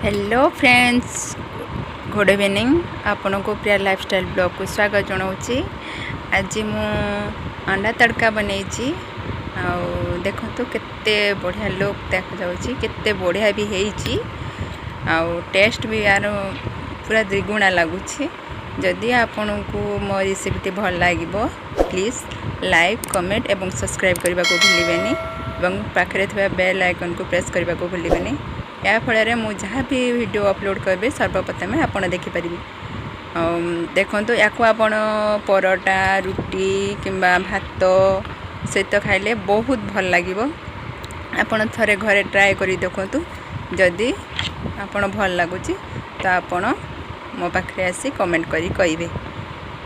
Hello friends, good evening. ଆପଣଙ୍କୁ Priya lifestyle ବ୍ଲଗ୍କୁ ସ୍ୱାଗତ ଜଣାଉଛି। ଆଜି ମୁଁ ଅଣ୍ଡା ତଡ଼କା ବନେଇଛି ଆଉ ଦେଖନ୍ତୁ କେତେ ବଢ଼ିଆ ଲୁକ୍ ଦେଖାଯାଉଛି, କେତେ ବଢ଼ିଆ ବି ହେଇଛି ଆଉ ଟେଷ୍ଟ ବି ୟାର ପୁରା ଦ୍ୱିଗୁଣା ଲାଗୁଛି। ଯଦି ଆପଣଙ୍କୁ ମୋ ରେସିପିଟି ଭଲ ଲାଗିବ, ପ୍ଲିଜ୍ ଲାଇକ୍, କମେଣ୍ଟ ଏବଂ ସବସ୍କ୍ରାଇବ୍ କରିବାକୁ ଭୁଲିବେନି ଏବଂ ପାଖରେ ଥିବା ବେଲ୍ ଆଇକନ୍କୁ ପ୍ରେସ୍ କରିବାକୁ ଭୁଲିବେନି। ଏହା ଫଳରେ ମୁଁ ଯାହା ବି ଭିଡ଼ିଓ ଅପଲୋଡ଼ କରିବି, ସର୍ବପ୍ରଥମେ ଆପଣ ଦେଖିପାରିବେ। ଆଉ ଦେଖନ୍ତୁ, ୟାକୁ ଆପଣ ପରଟା, ରୁଟି କିମ୍ବା ଭାତ ସହିତ ଖାଇଲେ ବହୁତ ଭଲ ଲାଗିବ। ଆପଣ ଥରେ ଘରେ ଟ୍ରାଏ କରି ଦେଖନ୍ତୁ। ଯଦି ଆପଣ ଭଲ ଲାଗୁଛି ତ ଆପଣ ମୋ ପାଖରେ ଆସି କମେଣ୍ଟ କରି କହିବେ,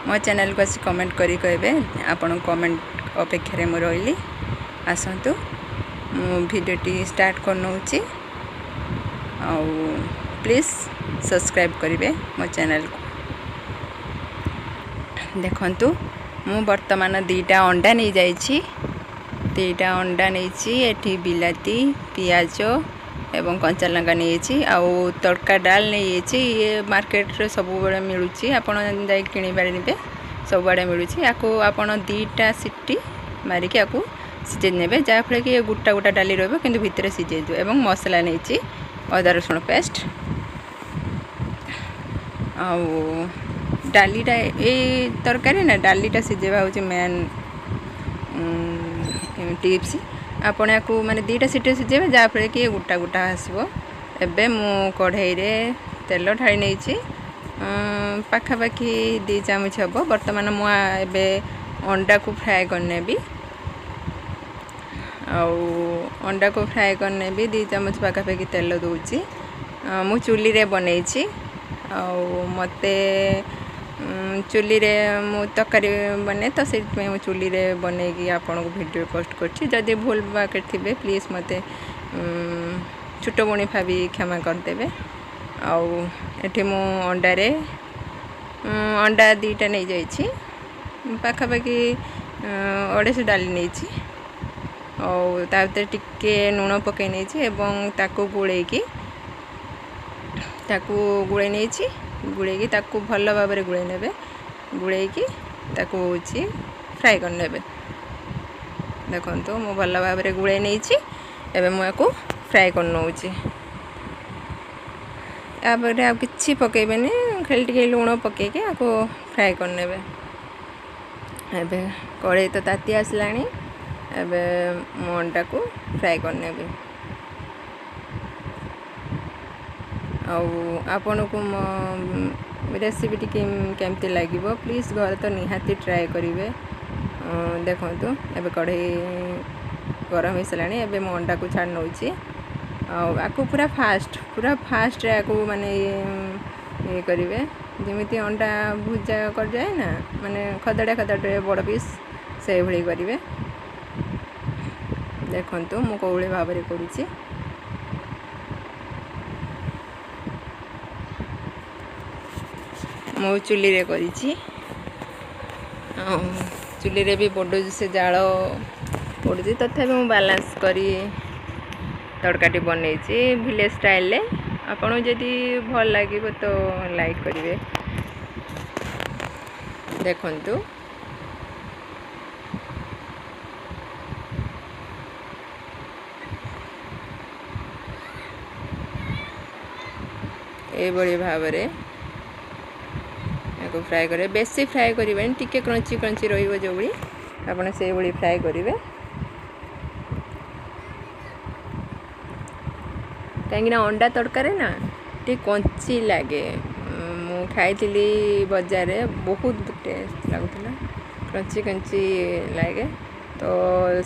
ମୋ ଚ୍ୟାନେଲକୁ ଆସି କମେଣ୍ଟ କରି କହିବେ। ଆପଣଙ୍କ କମେଣ୍ଟ ଅପେକ୍ଷାରେ ମୁଁ ରହିଲି। ଆସନ୍ତୁ, ମୁଁ ଭିଡ଼ିଓଟି ଷ୍ଟାର୍ଟ କରିନେଉଛି ଆଉ ପ୍ଲିଜ୍ ସବସ୍କ୍ରାଇବ୍ କରିବେ ମୋ ଚ୍ୟାନେଲକୁ। ଦେଖନ୍ତୁ, ମୁଁ ବର୍ତ୍ତମାନ 2ଟା ଅଣ୍ଡା ନେଇଯାଇଛି। 2ଟା ଅଣ୍ଡା ନେଇଛି। ଏଠି ବିଲାତି, ପିଆଜ ଏବଂ କଞ୍ଚା ଲଙ୍କା ନେଇଯାଇଛି ଆଉ ତଡ଼କା ଡାଲ ନେଇଯାଇଛି। ଇଏ ମାର୍କେଟରେ ସବୁବେଳେ ମିଳୁଛି, ଆପଣ ଯାଇକି କିଣିପାରିବେ, ସବୁଆଡ଼େ ମିଳୁଛି। ୟାକୁ ଆପଣ 2ଟା ସିଟି ମାରିକି ୟାକୁ ସିଝେଇ ନେବେ, ଯାହାଫଳରେ କି ଗୋଟା ଗୋଟା ଡାଲି ରହିବ କିନ୍ତୁ ଭିତରେ ସିଝେଇଯିବ। ଏବଂ ମସଲା ନେଇଛି, ଅଦା ରସୁଣ ପେଷ୍ଟ ଆଉ ଡାଲିଟା। ଏଇ ତରକାରୀ ନା ଡାଲିଟା ସିଝେଇବା ହେଉଛି ମେନ୍ ଟିପ୍ସ। ଆପଣ ୟାକୁ ମାନେ 2ଟା ସିଟି ସିଝେଇବେ, ଯାହାଫଳରେ କି ଗୋଟା ଗୋଟା ଆସିବ। ଏବେ ମୁଁ କଢ଼େଇରେ ତେଲ ଢାଳି ନେଇଛି, ପାଖାପାଖି 2 ଚାମଚ ହେବ। ବର୍ତ୍ତମାନ ମୁଁ ଏବେ ଅଣ୍ଡାକୁ ଫ୍ରାଏ କରିନେବି ଆଉ ଅଣ୍ଡାକୁ ଫ୍ରାଏ କରିନେବି। 2 ଚାମଚ ପାଖାପାଖି ତେଲ ଦେଉଛି। ମୁଁ ଚୁଲିରେ ବନେଇଛି ଆଉ ମୋତେ ଚୁଲିରେ ମୁଁ ତରକାରୀ ବନାଏ, ତ ସେଇଥିପାଇଁ ମୁଁ ଚୁଲିରେ ବନେଇକି ଆପଣଙ୍କୁ ଭିଡ଼ିଓ ପୋଷ୍ଟ କରୁଛି। ଯଦି ଭୁଲ ବାକି ଥିବେ, ପ୍ଲିଜ୍ ମୋତେ ଛୋଟ ଭଉଣୀ ଭାବି କ୍ଷମା କରିଦେବେ। ଆଉ ଏଠି ମୁଁ ଅଣ୍ଡାରେ ଅଣ୍ଡା 2ଟା ନେଇଯାଇଛି, ପାଖାପାଖି 250 ଡାଲି ନେଇଛି ଆଉ ତା ଭିତରେ ଟିକେ ଲୁଣ ପକାଇ ନେଇଛି ଏବଂ ତାକୁ ଗୋଳେଇ ନେଇଛି। ଗୋଳେଇକି ତାକୁ ଭଲ ଭାବରେ ଗୋଳେଇ ନେବେ। ଗୋଳେଇକି ତାକୁ ହେଉଛି ଫ୍ରାଏ କରିନେବେ। ଦେଖନ୍ତୁ, ମୁଁ ଭଲ ଭାବରେ ଗୋଳେଇ ନେଇଛି। ଏବେ ମୁଁ ୟାକୁ ଫ୍ରାଏ କରିନେଉଛି। ତାପରେ ଆଉ କିଛି ପକାଇବେନି, ଖାଲି ଟିକେ ଲୁଣ ପକାଇକି ଆକୁ ଫ୍ରାଏ କରିନେବେ। ଏବେ କଢ଼େଇ ତ ତାତି ଆସିଲାଣି। ଏବେ ମୁଁ ଅଣ୍ଡାକୁ ଫ୍ରାଏ କରିନେବି। ଆଉ ଆପଣଙ୍କୁ ମୋ ରେସିପିଟି କେମିତି ଲାଗିବ, ପ୍ଲିଜ୍ ଘରେ ତ ନିହାତି ଟ୍ରାଏ କରିବେ। ଦେଖନ୍ତୁ, ଏବେ କଢ଼େଇ ଗରମ ହେଇସାରିଲାଣି। ଏବେ ମୁଁ ଅଣ୍ଡାକୁ ଛାଡ଼ି ନେଉଛି ଆଉ ଆକୁ ପୁରା ଫାଷ୍ଟ, ପୁରା ଫାଷ୍ଟରେ ଆକୁ ମାନେ ଇଏ କରିବେ, ଯେମିତି ଅଣ୍ଡା ଭୁଜା କରିଯାଏ ନା, ମାନେ ଖଦଡ଼ିଆ ଖଦଡ଼ିଆ ବଡ଼ ପିସ୍, ସେଇଭଳି କରିବେ। ଦେଖନ୍ତୁ ମୁଁ କେଉଁଭଳି ଭାବରେ କରୁଛି। ମୁଁ ଚୁଲିରେ କରିଛି ଆଉ ଚୁଲିରେ ବି ପଡ଼ୁଛି, ସେ ଜାଳ ପଡ଼ୁଛି, ତଥାପି ମୁଁ ବାଲାନ୍ସ କରି ତଡ଼କାଟି ବନେଇଛି ଭିଲେଜ୍ ଷ୍ଟାଇଲ୍ରେ। ଆପଣଙ୍କୁ ଯଦି ଭଲ ଲାଗିବ ତ ଲାଇକ୍ କରିବେ। ଦେଖନ୍ତୁ, ଏଇଭଳି ଭାବରେ ୟାକୁ ଫ୍ରାଏ କରିବେ। ବେଶୀ ଫ୍ରାଏ କରିବେନି, ଟିକେ କ୍ରଞ୍ଚି କ୍ରଞ୍ଚି ରହିବ ଯେଉଁଭଳି, ଆପଣ ସେଇଭଳି ଫ୍ରାଏ କରିବେ। କାହିଁକିନା ଅଣ୍ଡା ତଡ଼କାରେ ନା ଟିକେ କଞ୍ଚି ଲାଗେ। ମୁଁ ଖାଇଥିଲି ବଜାରରେ, ବହୁତ ଟେଷ୍ଟ ଲାଗୁଥିଲା, କ୍ରଞ୍ଚି କ୍ରଞ୍ଚି ଲାଗେ। ତ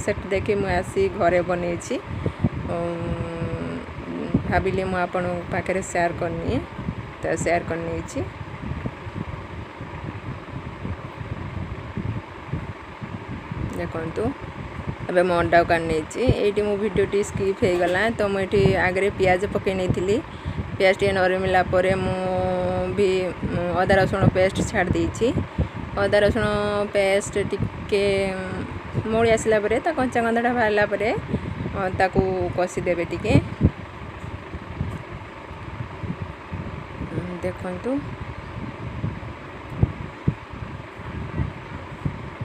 ସେଠି ଦେଖି ମୁଁ ଆସି ଘରେ ବନେଇଛି। ଭାବିଲି ମୁଁ ଆପଣଙ୍କ ପାଖରେ ସେୟାର କରିନିଏ, ତ ସେୟାର କରିନେଇଛି। ଦେଖନ୍ତୁ, ଏବେ ମୁଁ ଅଣ୍ଡାକୁ କାଢ଼ି ନେଇଛି। ଏଇଠି ମୁଁ ଭିଡ଼ିଓଟି ସ୍କିପ୍ ହେଇଗଲା, ତ ମୁଁ ଏଠି ଆଗରେ ପିଆଜ ପକାଇ ନେଇଥିଲି। ପିଆଜ ଟିକେ ନରମିଲା ପରେ ମୁଁ ବି ଅଦା ରସୁଣ ପେଷ୍ଟ ଛାଡ଼ି ଦେଇଛି। ଅଦା ରସୁଣ ପେଷ୍ଟ ଟିକେ ମଉଳି ଆସିଲା ପରେ, ତା କଞ୍ଚା ଗନ୍ଧଟା ବାହାରିଲା ପରେ ତାକୁ କଷିଦେବେ ଟିକେ। ଦେଖନ୍ତୁ,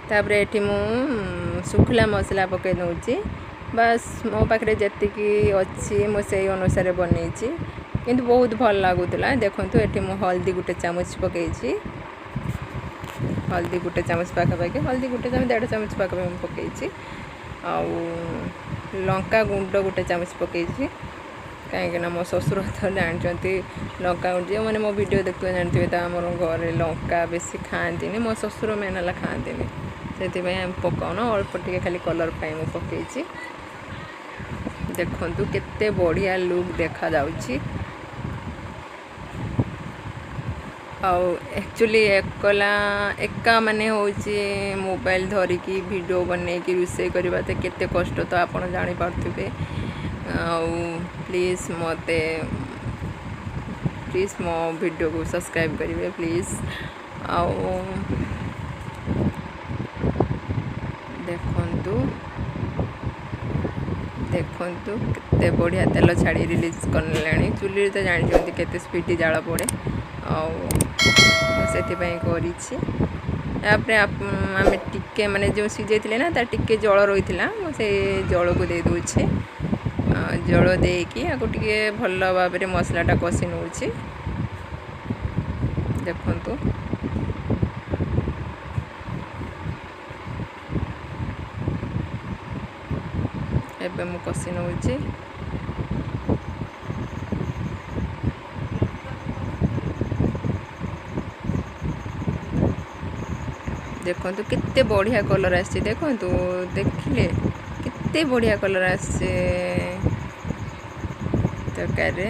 ତାପରେ ଏଠି ମୁଁ ଶୁଖିଲା ମସଲା ପକାଇ ଦେଉଛି। ବାସ୍, ମୋ ପାଖରେ ଯେତିକି ଅଛି ମୁଁ ସେଇ ଅନୁସାରେ ବନେଇଛି, କିନ୍ତୁ ବହୁତ ଭଲ ଲାଗୁଥିଲା। ଦେଖନ୍ତୁ, ଏଠି ମୁଁ ହଳଦୀ 1 ଚାମଚ ପକାଇଛି। ହଳଦୀ 1 ଚାମଚ ପାଖାପାଖି, ହଳଦୀ 1 ଚାମଚ, 1.5 ଚାମଚ ପାଖାପାଖି ମୁଁ ପକାଇଛି। ଆଉ ଲଙ୍କା ଗୁଣ୍ଡ 1 ଚାମଚ ପକାଇଛି, କାହିଁକିନା ମୋ ଶ୍ୱଶୁର ତ ଜାଣିଛନ୍ତି ଲଙ୍କା ଗୁଣ୍ଡ। ଯେଉଁମାନେ ମୋ ଭିଡ଼ିଓ ଦେଖୁଥିବେ ଜାଣିଥିବେ ତ ଆମର ଘରେ ଲଙ୍କା ବେଶୀ ଖାଆନ୍ତିନି। ମୋ ଶ୍ୱଶୁର ମେନ୍ ହେଲା ଖାଆନ୍ତିନି, ସେଥିପାଇଁ ଆମେ ପକାଉନା। ଅଳ୍ପ ଟିକେ ଖାଲି କଲର୍ ପାଇଁ ମୁଁ ପକାଇଛି। ଦେଖନ୍ତୁ କେତେ ବଢ଼ିଆ ଲୁକ୍ ଦେଖାଯାଉଛି। ଆଉ ଆକ୍ଚୁଆଲି ଏକଲା ଏକା ମାନେ ହେଉଛି ମୋବାଇଲ ଧରିକି ଭିଡ଼ିଓ ବନେଇକି ରୋଷେଇ କରିବା ତ କେତେ କଷ୍ଟ ତ ଆପଣ ଜାଣିପାରୁଥିବେ। ଆଉ ପ୍ଲିଜ୍ ମୋତେ ପ୍ଲିଜ୍ ମୋ ଭିଡ଼ିଓକୁ ସବସ୍କ୍ରାଇବ୍ କରିବେ ପ୍ଲିଜ୍। ଆଉ ଦେଖନ୍ତୁ, ଦେଖନ୍ତୁ କେତେ ବଢ଼ିଆ ତେଲ ଛାଡ଼ି ରିଲିଜ୍ କରିନେଲାଣି। ଚୁଲିରେ ତ ଜାଣିଛନ୍ତି କେତେ ସ୍ପିଡ଼ ଜାଳ ପଡ଼େ, ଆଉ ସେଥିପାଇଁ କରିଛି। ତାପରେ ଆମେ ଟିକେ ମାନେ ଯେଉଁ ସିଝେଇଥିଲେ ନା, ତାର ଟିକେ ଜଳ ରହିଥିଲା, ମୁଁ ସେଇ ଜଳକୁ ଦେଇ ଦେଉଛି। ଜଳ ଦେଇକି ଆକୁ ଟିକେ ଭଲ ଭାବରେ ମସଲାଟା କଷି ନେଉଛି। ଦେଖନ୍ତୁ, ଏବେ ମୁଁ କଷି ନେଉଛି। ଦେଖନ୍ତୁ କେତେ ବଢ଼ିଆ କଲର୍ ଆସିଛି। ଦେଖନ୍ତୁ, ଦେଖିଲେ କେତେ ବଢ଼ିଆ କଲର୍ ଆସିଛି ତରକାରୀରେ,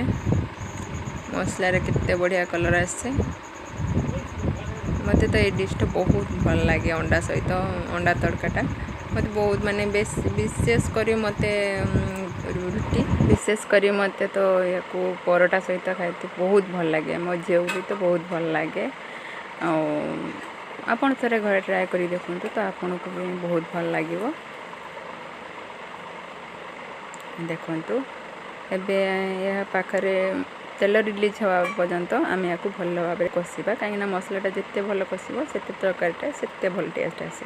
ମସଲାରେ କେତେ ବଢ଼ିଆ କଲର୍ ଆସିଛି। ମୋତେ ତ ଏଇ ଡିଶ୍ଟା ବହୁତ ଭଲ ଲାଗେ, ଅଣ୍ଡା ସହିତ ଅଣ୍ଡା ତଡ଼କାଟା ମୋତେ ବହୁତ ମାନେ ବେଶ ବିଶେଷ କରି ମୋତେ ରୁଟି, ବିଶେଷ କରି ମୋତେ ତ ୟାକୁ ପରଟା ସହିତ ଖାଇତେ ବହୁତ ଭଲ ଲାଗେ। ମୋ ଝିଅକୁ ବି ତ ବହୁତ ଭଲ ଲାଗେ। ଆଉ ଆପଣ ଥରେ ଘରେ ଟ୍ରାଏ କରି ଦେଖନ୍ତୁ ତ ଆପଣଙ୍କୁ ବି ବହୁତ ଭଲ ଲାଗିବ। ଦେଖନ୍ତୁ, ଏବେ ଏହା ପାଖରେ ତେଲ ରିଲିଜ୍ ହେବା ପର୍ଯ୍ୟନ୍ତ ଆମେ ୟାକୁ ଭଲ ଭାବରେ କଷିବା, କାହିଁକିନା ମସଲାଟା ଯେତେ ଭଲ କଷିବ ସେତେ ତରକାରୀଟା ସେତେ ଭଲ ଟେଷ୍ଟ ଆସେ।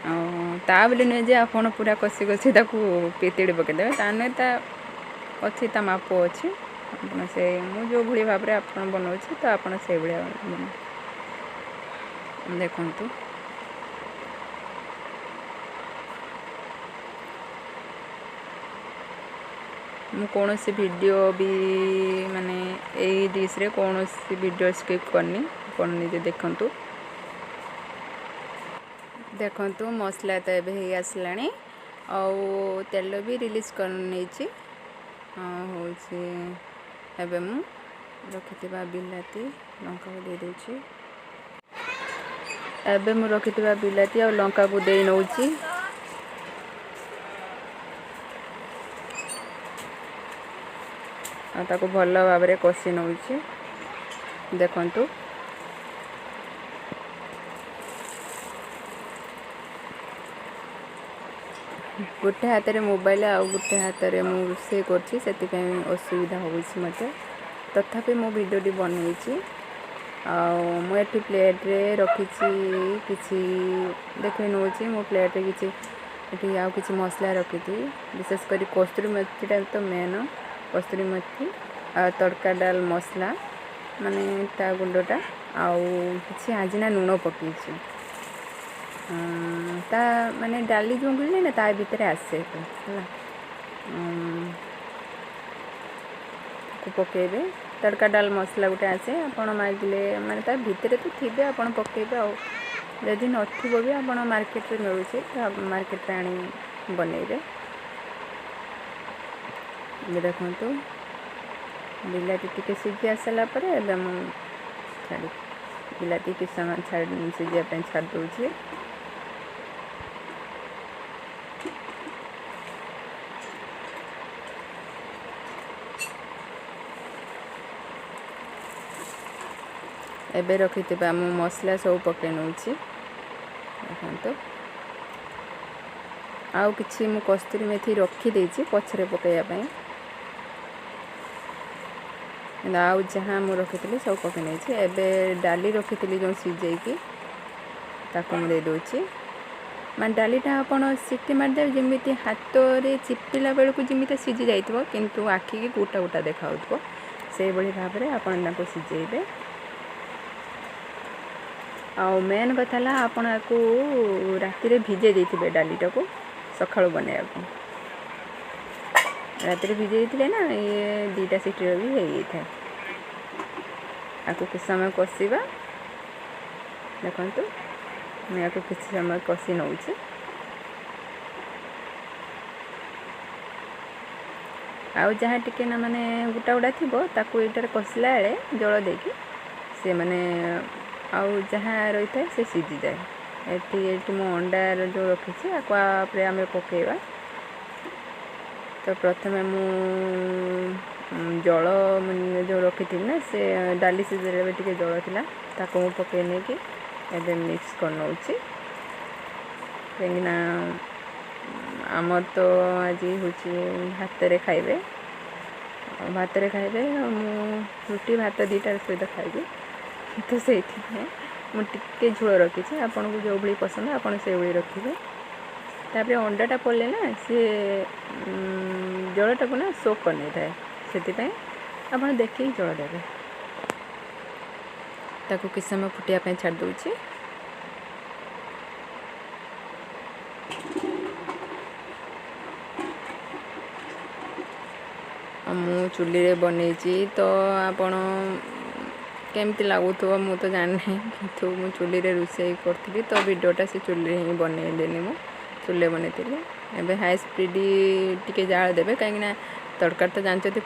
ଆଉ ତା ବୋଲି ନୁହେଁ ଯେ ଆପଣ ପୁରା କଷି କଷି ତାକୁ ପିତିଡ଼ି ପକାଇଦେବେ, ତା ନୁହେଁ। ତା ଅଛି, ତା ମାପ ଅଛି। ଆପଣ ସେ ମୁଁ ଯେଉଁ ଭଳି ଭାବରେ ଆପଣ ବନାଉଛି ତ ଆପଣ ସେଇଭଳିଆ ଦେଖନ୍ତୁ। ମୁଁ କୌଣସି ଭିଡ଼ିଓ ବି ମାନେ ଏଇ ଡିଶ୍ରେ କୌଣସି ଭିଡ଼ିଓ ସ୍କିପ୍ କରିନି, ଆପଣ ନିଜେ ଦେଖନ୍ତୁ। ଦେଖନ୍ତୁ, ମସଲା ତ ଏବେ ହେଇ ଆସିଲାଣି ଆଉ ତେଲ ବି ରିଲିଜ୍ କରିନେଇଛି। ହେଉଛି ଏବେ ମୁଁ ରଖିଥିବା ବିଲାତି ଲଙ୍କାକୁ ଦେଇଦେଉଛି। ଏବେ ମୁଁ ରଖିଥିବା ବିଲାତି ଆଉ ଲଙ୍କାକୁ ଦେଇ ନେଉଛି। ଆଉ ତାକୁ ଭଲ ଭାବରେ କଷି ନେଉଛି। ଦେଖନ୍ତୁ, ଗୋଟେ ହାତରେ ମୋବାଇଲ ଆଉ ଗୋଟେ ହାତରେ ମୁଁ ରୋଷେଇ କରୁଛି, ସେଥିପାଇଁ ଅସୁବିଧା ହେଉଛି ମୋତେ। ତଥାପି ମୁଁ ଭିଡ଼ିଓଟି ବନେଇଛି। ଆଉ ମୁଁ ଏଠି ପ୍ଲେଟ୍ରେ ରଖିଛି କିଛି, ଦେଖେଇ ନେଉଛି। ମୁଁ ପ୍ଲେଟ୍ରେ କିଛି ଏଠି ଆଉ କିଛି ମସଲା ରଖିଛି, ବିଶେଷ କରି କସ୍ତୁରୀ ମେଥିଟା ତ ମେନ୍। କସ୍ତୁରୀ ମେଥି ଆଉ ତଡ଼କା ଡାଲ ମସଲା ମାନେ ତା ଗୁଣ୍ଡଟା, ଆଉ କିଛି ଆଜିନା ଲୁଣ ପକାଇଛି। ତା ମାନେ ଡାଲି ଯେଉଁ କହିଲି ନା, ତା ଭିତରେ ଆସେ ହେଲା, ତାକୁ ପକାଇବେ। ତଡ଼କା ଡାଲ ମସଲା ଗୋଟେ ଆସେ, ଆପଣ ମାଗିଲେ ମାନେ ତା ଭିତରେ ତ ଥିବେ, ଆପଣ ପକାଇବେ। ଆଉ ଯଦି ନଥିବ ବି ଆପଣ ମାର୍କେଟରେ ମିଳୁଛି, ତ ମାର୍କେଟରେ ଆଣି ବନେଇବେ। ଏବେ ଦେଖନ୍ତୁ, ବିଲାତି ଟିକେ ସିଝି ଆସିଲା ପରେ ଏବେ ମୁଁ ଛାଡ଼ି ବିଲାତି କିଛି ସମୟ ଛାଡ଼ି ସିଝିବା ପାଇଁ ଛାଡ଼ି ଦେଉଛି। ଏବେ ରଖିଥିବା ମୁଁ ମସଲା ସବୁ ପକାଇ ନେଉଛି। ଦେଖନ୍ତୁ, ଆଉ କିଛି ମୁଁ କସ୍ତୁରୀ ମେଥି ରଖିଦେଇଛି ପଛରେ ପକାଇବା ପାଇଁ। କିନ୍ତୁ ଆଉ ଯାହା ମୁଁ ରଖିଥିଲି ସବୁ ପକାଇ ନେଇଛି। ଏବେ ଡାଲି ରଖିଥିଲି ଯେଉଁ ସିଝେଇକି, ତାକୁ ମୁଁ ଦେଇଦେଉଛି। ମାନେ ଡାଲିଟା ଆପଣ ସିଟି ମାରିଦେବେ, ଯେମିତି ହାତରେ ଚିପିଲା ବେଳକୁ ଯେମିତି ସିଝି ଯାଇଥିବ କିନ୍ତୁ ଆଖିକି ଗୋଟା ଗୋଟା ଦେଖାହେଉଥିବ, ସେଇଭଳି ଭାବରେ ଆପଣ ତାକୁ ସିଝେଇବେ। ଆଉ ମେନ୍ କଥା ହେଲା ଆପଣ ୟାକୁ ରାତିରେ ଭିଜେଇ ଦେଇଥିବେ ଡାଲିଟାକୁ ସକାଳୁ ବନେଇବାକୁ। ରାତିରେ ଭିଜେଇ ଦେଇଥିଲେ ନା ଇଏ 2ଟା ସିଟିରେ ବି ହେଇଯାଇଥାଏ। ଆକୁ କିଛି ସମୟ କଷିବା। ଦେଖନ୍ତୁ ମୁଁ ୟାକୁ କିଛି ସମୟ କଷି ନେଉଛି। ଆଉ ଯାହା ଟିକେ ନା ମାନେ ଗୋଟା ଗୋଟା ଥିବ ତାକୁ ଏଇଟାରେ କଷିଲା ବେଳେ ଜଳ ଦେଇକି ସେ ମାନେ ଆଉ ଯାହା ରହିଥାଏ ସେ ସିଝିଯାଏ। ଏଠି ମୁଁ ଅଣ୍ଡାର ଯେଉଁ ରଖିଛି ଆକୁ ପରେ ଆମେ ପକାଇବା। ତ ପ୍ରଥମେ ମୁଁ ଜଳ ଯେଉଁ ରଖିଥିଲି ନା ସେ ଡାଲି ସିଝେଇଲା ବେଳେ ଟିକେ ଜଳ ଥିଲା, ତାକୁ ମୁଁ ପକାଇ ନେଇକି ଏବେ ମିକ୍ସ କରିନେଉଛି। କାହିଁକିନା ଆମର ତ ଆଜି ହେଉଛି ଭାତରେ ଖାଇବେ, ଭାତରେ ଖାଇବେ, ଆଉ ମୁଁ ରୁଟି ଭାତ ଦୁଇଟା ସହିତ ଖାଇବି। ତ ସେଇଥିପାଇଁ ମୁଁ ଟିକେ ଝୋଳ ରଖିଛି, ଆପଣଙ୍କୁ ଯେଉଁଭଳି ପସନ୍ଦ ଆପଣ ସେଇଭଳି ରଖିବେ। ତାପରେ ଅଣ୍ଡାଟା ପଡ଼ିଲେ ନା ସିଏ ଜଳଟାକୁ ନା ସୋକ୍ କରିନେଇଥାଏ, ସେଥିପାଇଁ ଆପଣ ଦେଖିକି ଜଳ ଦେବେ। ତାକୁ କିଛି ସମୟ ଫୁଟିବା ପାଇଁ ଛାଡ଼ି ଦେଉଛି। ମୁଁ ଚୁଲିରେ ବନେଇଛି, ତ ଆପଣ କେମିତି ଲାଗୁଥିବ ମୁଁ ତ ଜାଣିନାହିଁ, କିନ୍ତୁ ମୁଁ ଚୁଲିରେ ରୋଷେଇ କରିଥିଲି, ତ ଭିଡ଼ିଓଟା ସେ ଚୁଲିରେ ହିଁ ବନେଇଦେଲି, ମୁଁ ଚୁଲିରେ ବନେଇଥିଲି। ଏବେ ହାଇ ସ୍ପିଡ଼ ଟିକେ ଜାଳ ଦେବେ, କାହିଁକିନା ତଡ଼କା ତ ଜାଣିଛନ୍ତି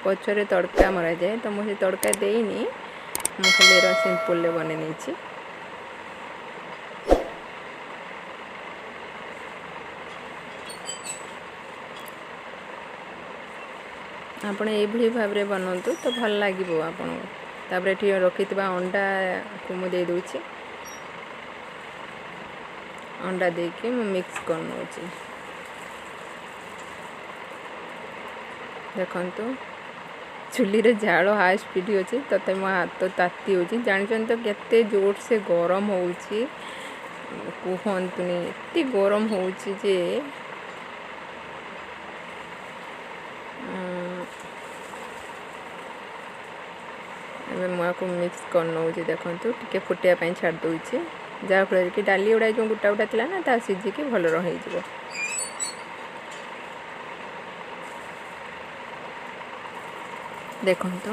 ପଛରେ ତଡ଼କା ମରାଯାଏ, ତ ମୁଁ ସେ ତଡ଼କା ଦେଇନି, ମୁଁ ଖାଲି ଏରା ସିମ୍ପଲ୍ରେ ବନେଇ ନେଇଛି। ଆପଣ ଏଇଭଳି ଭାବରେ ବନାନ୍ତୁ ତ ଭଲ ଲାଗିବ ଆପଣଙ୍କୁ। ତାପରେ ଏଠି ରଖିଥିବା ଅଣ୍ଡାକୁ ମୁଁ ଦେଇଦେଉଛି। ଅଣ୍ଡା ଦେଇକି ମୁଁ ମିକ୍ସ କରିନେଉଛି। ଦେଖନ୍ତୁ ଚୁଲିରେ ଜାଳ ହାଇ ସ୍ପିଡ଼ ଅଛି, ତଥାପି ମୋ ହାତ ତାତି ହେଉଛି। ଜାଣିଛନ୍ତି ତ କେତେ ଜୋରସେ ଗରମ ହେଉଛି, କୁହନ୍ତୁନି, ଏତେ ଗରମ ହେଉଛି ଯେ ଏବେ ମୁଁ ଆକୁ ମିକ୍ସ କରିନେଉଛି। ଦେଖନ୍ତୁ ଟିକେ ଫୁଟିବା ପାଇଁ ଛାଡ଼ି ଦେଉଛି, ଯାହାଫଳରେ କି ଡାଲି ଗୁଡ଼ା ଯେଉଁ ଗୋଟା ଗୋଟା ଥିଲା ନା ତା ସିଝିକି ଭଲ ରହିଯିବ। ଦେଖନ୍ତୁ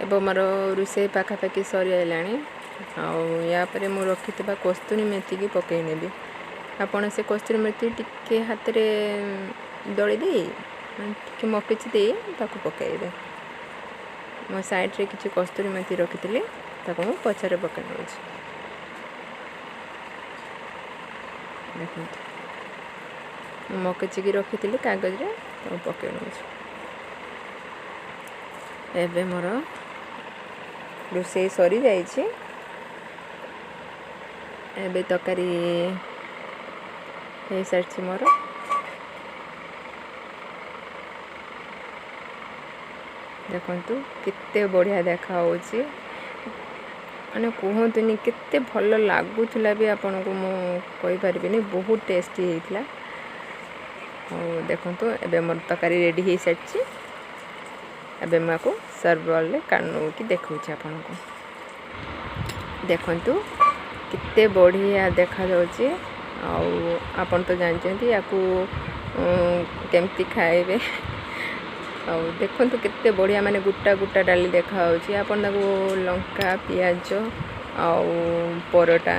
ଏବେ ମୋର ରୋଷେଇ ପାଖାପାଖି ସରିଆଇଲାଣି। ଆଉ ୟା ପରେ ମୁଁ ରଖିଥିବା କସ୍ତୁରୀ ମେଥିକି ପକାଇ ନେବି। ଆପଣ ସେ କସ୍ତୁରୀ ମେଥି ଟିକେ ହାତରେ ଦଳି ଦେଇ ଟିକେ ମକିଚି ଦେଇ ତାକୁ ପକାଇବେ। ମୋ ସାଇଡ଼୍ରେ କିଛି କସ୍ତୁରୀ ମେଥି ରଖିଥିଲି, ତାକୁ ମୁଁ ପଛରେ ପକାଇ ନେଉଛି। ଦେଖନ୍ତୁ ମୁଁ ମକିଚିକି ରଖିଥିଲି କାଗଜରେ, ତାକୁ ପକାଇ ନେଉଛି। ଏବେ ମୋର ରୋଷେଇ ସରିଯାଇଛି। ଏବେ ତରକାରୀ ହେଇସାରିଛି ମୋର। ଦେଖନ୍ତୁ କେତେ ବଢ଼ିଆ ଦେଖାହେଉଛି, ମାନେ କୁହନ୍ତୁନି କେତେ ଭଲ ଲାଗୁଥିଲା ବି ଆପଣଙ୍କୁ ମୁଁ କହିପାରିବିନି, ବହୁତ ଟେଷ୍ଟି ହେଇଥିଲା। ଆଉ ଦେଖନ୍ତୁ ଏବେ ମୋର ତରକାରୀ ରେଡ଼ି ହେଇସାରିଛି। ଏବେ ମୁଁ ଆକୁ ସର୍ଭ ବାଉଲ୍ରେ କାଢ଼ି ନେଉକି ଦେଖାଉଛି ଆପଣଙ୍କୁ। ଦେଖନ୍ତୁ କେତେ ବଢ଼ିଆ ଦେଖାଯାଉଛି। ଆଉ ଆପଣ ତ ଜାଣିଛନ୍ତି ୟାକୁ କେମିତି ଖାଇବେ। ଆଉ ଦେଖନ୍ତୁ କେତେ ବଢ଼ିଆ ମାନେ ଗୋଟା ଗୋଟା ଡାଲି ଦେଖାଯାଉଛି। ଆପଣ ତାକୁ ଲଙ୍କା, ପିଆଜ ଆଉ ପରଟା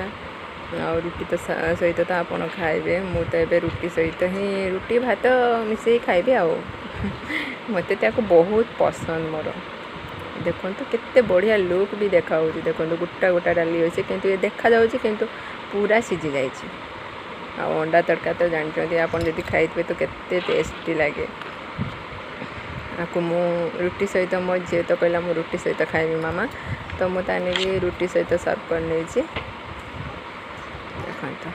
ଆଉ ରୁଟି ତ ସହିତ ତ ଆପଣ ଖାଇବେ। ମୁଁ ତ ଏବେ ରୁଟି ସହିତ ହିଁ ରୁଟି ଭାତ ମିଶାଇ ଖାଇବି। ଆଉ ମୋତେ ତାକୁ ବହୁତ ପସନ୍ଦ ମୋର। ଦେଖନ୍ତୁ କେତେ ବଢ଼ିଆ ଲୁକ୍ ବି ଦେଖାଯାଉଛି। ଦେଖନ୍ତୁ ଗୋଟା ଗୋଟା ଡାଲି ଅଛି, କିନ୍ତୁ ଏ ଦେଖାଯାଉଛି କିନ୍ତୁ ପୁରା ସିଝି ଯାଇଛି। ଆଉ ଅଣ୍ଡା ତଡ଼କା ତ ଜାଣିଛନ୍ତି ଆପଣ ଯଦି ଖାଇଥିବେ ତ କେତେ ଟେଷ୍ଟି ଲାଗେ। ଆକୁ ମୁଁ ରୁଟି ସହିତ, ମୋ ଝିଅ ତ କହିଲା, ମୁଁ ରୁଟି ସହିତ ଖାଇବି ମାମା। ତ ମୁଁ ତା ନେଇକି ରୁଟି ସହିତ ସର୍ଭ କରିନେଇଛି। ଦେଖନ୍ତୁ,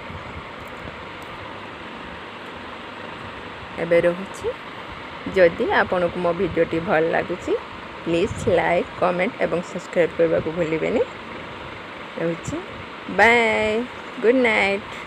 ଏବେ ରହୁଛି। ଯଦି ଆପଣଙ୍କୁ ମୋ ଭିଡ଼ିଓଟି ଭଲ ଲାଗୁଛି, ପ୍ଲିଜ୍ ଲାଇକ୍, କମେଣ୍ଟ ଏବଂ ସବସ୍କ୍ରାଇବ୍ କରିବାକୁ ଭୁଲିବେନି। ରହୁଛି, ବାଏ, ଗୁଡ଼୍ ନାଇଟ୍।